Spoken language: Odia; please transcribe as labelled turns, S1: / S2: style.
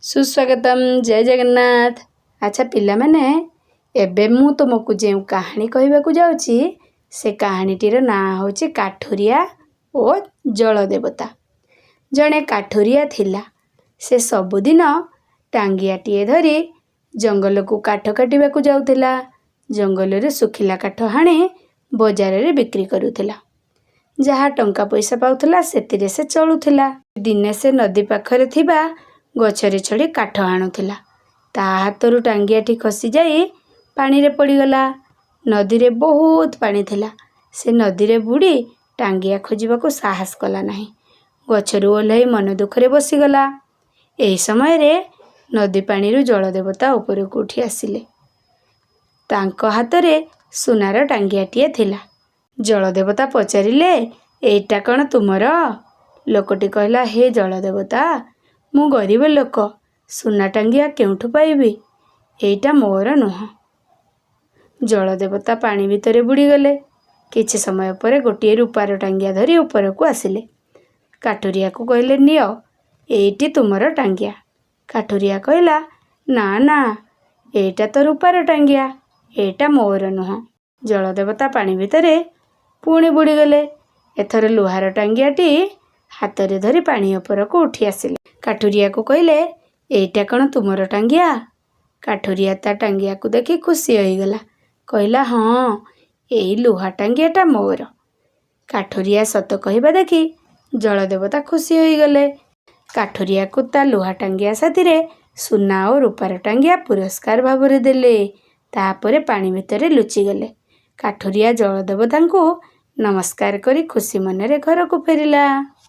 S1: ସୁସ୍ୱାଗତମ୍, ଜୟ ଜଗନ୍ନାଥ। ଆଚ୍ଛା ପିଲାମାନେ, ଏବେ ମୁଁ ତୁମକୁ ଯେଉଁ କାହାଣୀ କହିବାକୁ ଯାଉଛି, ସେ କାହାଣୀଟିର ନାଁ ହେଉଛି କାଠୁରିଆ ଓ ଜଳଦେବତା। ଜଣେ କାଠୁରିଆ ଥିଲା। ସେ ସବୁଦିନ ଟାଙ୍ଗିଆଟିଏ ଧରି ଜଙ୍ଗଲକୁ କାଠ କାଟିବାକୁ ଯାଉଥିଲା। ଜଙ୍ଗଲରୁ ଶୁଖିଲା କାଠ ହାଣି ବଜାରରେ ବିକ୍ରି କରୁଥିଲା। ଯାହା ଟଙ୍କା ପଇସା ପାଉଥିଲା, ସେଥିରେ ସେ ଚଳୁଥିଲା। ଦିନେ ସେ ନଦୀ ପାଖରେ ଥିବା ଗଛରେ ଚଢ଼ି କାଠ ହାଣୁଥିଲା। ତା ହାତରୁ ଟାଙ୍ଗିଆଟି ଖସିଯାଇ ପାଣିରେ ପଡ଼ିଗଲା। ନଦୀରେ ବହୁତ ପାଣି ଥିଲା। ସେ ନଦୀରେ ବୁଡ଼ି ଟାଙ୍ଗିଆ ଖୋଜିବାକୁ ସାହସ କଲା ନାହିଁ। ଗଛରୁ ଓହ୍ଲାଇ ମନ ଦୁଃଖରେ ବସିଗଲା। ଏହି ସମୟରେ ନଦୀ ପାଣିରୁ ଜଳଦେବତା ଉପରକୁ ଉଠି ଆସିଲେ। ତାଙ୍କ ହାତରେ ସୁନାର ଟାଙ୍ଗିଆଟିଏ ଥିଲା। ଜଳଦେବତା ପଚାରିଲେ, "ଏଇଟା କ'ଣ ତୁମର?" ଲୋକଟି କହିଲା, "ହେ ଜଳଦେବତା, ମୁଁ ଗରିବ ଲୋକ, ସୁନା ଟାଙ୍ଗିଆ କେଉଁଠୁ ପାଇବି? ଏଇଟା ମୋର ନୁହଁ।" ଜଳଦେବତା ପାଣି ଭିତରେ ବୁଡ଼ିଗଲେ। କିଛି ସମୟ ପରେ ଗୋଟିଏ ରୂପାର ଟାଙ୍ଗିଆ ଧରି ଉପରକୁ ଆସିଲେ। କାଠୁରିଆକୁ କହିଲେ, "ନିଅ, ଏଇଟି ତୁମର ଟାଙ୍ଗିଆ।" କାଠୁରିଆ କହିଲା, "ନା ନା, ଏଇଟା ତ ରୂପାର ଟାଙ୍ଗିଆ, ଏଇଟା ମୋର ନୁହଁ।" ଜଳଦେବତା ପାଣି ଭିତରେ ପୁଣି ବୁଡ଼ିଗଲେ। ଏଥର ଲୁହାର ଟାଙ୍ଗିଆଟି ହାତରେ ଧରି ପାଣି ଉପରକୁ ଉଠି ଆସିଲେ। କାଠୁରିଆକୁ କହିଲେ, "ଏଇଟା କ'ଣ ତୁମର ଟାଙ୍ଗିଆ?" କାଠୁରିଆ ତା ଟାଙ୍ଗିଆକୁ ଦେଖି ଖୁସି ହୋଇଗଲା। କହିଲା, "ହଁ, ଏଇ ଲୁହା ଟାଙ୍ଗିଆଟା ମୋର।" କାଠୁରିଆ ସତ କହିବା ଦେଖି ଜଳଦେବତା ଖୁସି ହୋଇଗଲେ। କାଠୁରିଆକୁ ତା ଲୁହା ଟାଙ୍ଗିଆ ସାଥିରେ ସୁନା ଓ ରୂପାର ଟାଙ୍ଗିଆ ପୁରସ୍କାର ଭାବରେ ଦେଲେ। ତାପରେ ପାଣି ଭିତରେ ଲୁଚିଗଲେ। କାଠୁରିଆ ଜଳଦେବତାଙ୍କୁ ନମସ୍କାର କରି ଖୁସି ମନରେ ଘରକୁ ଫେରିଲା।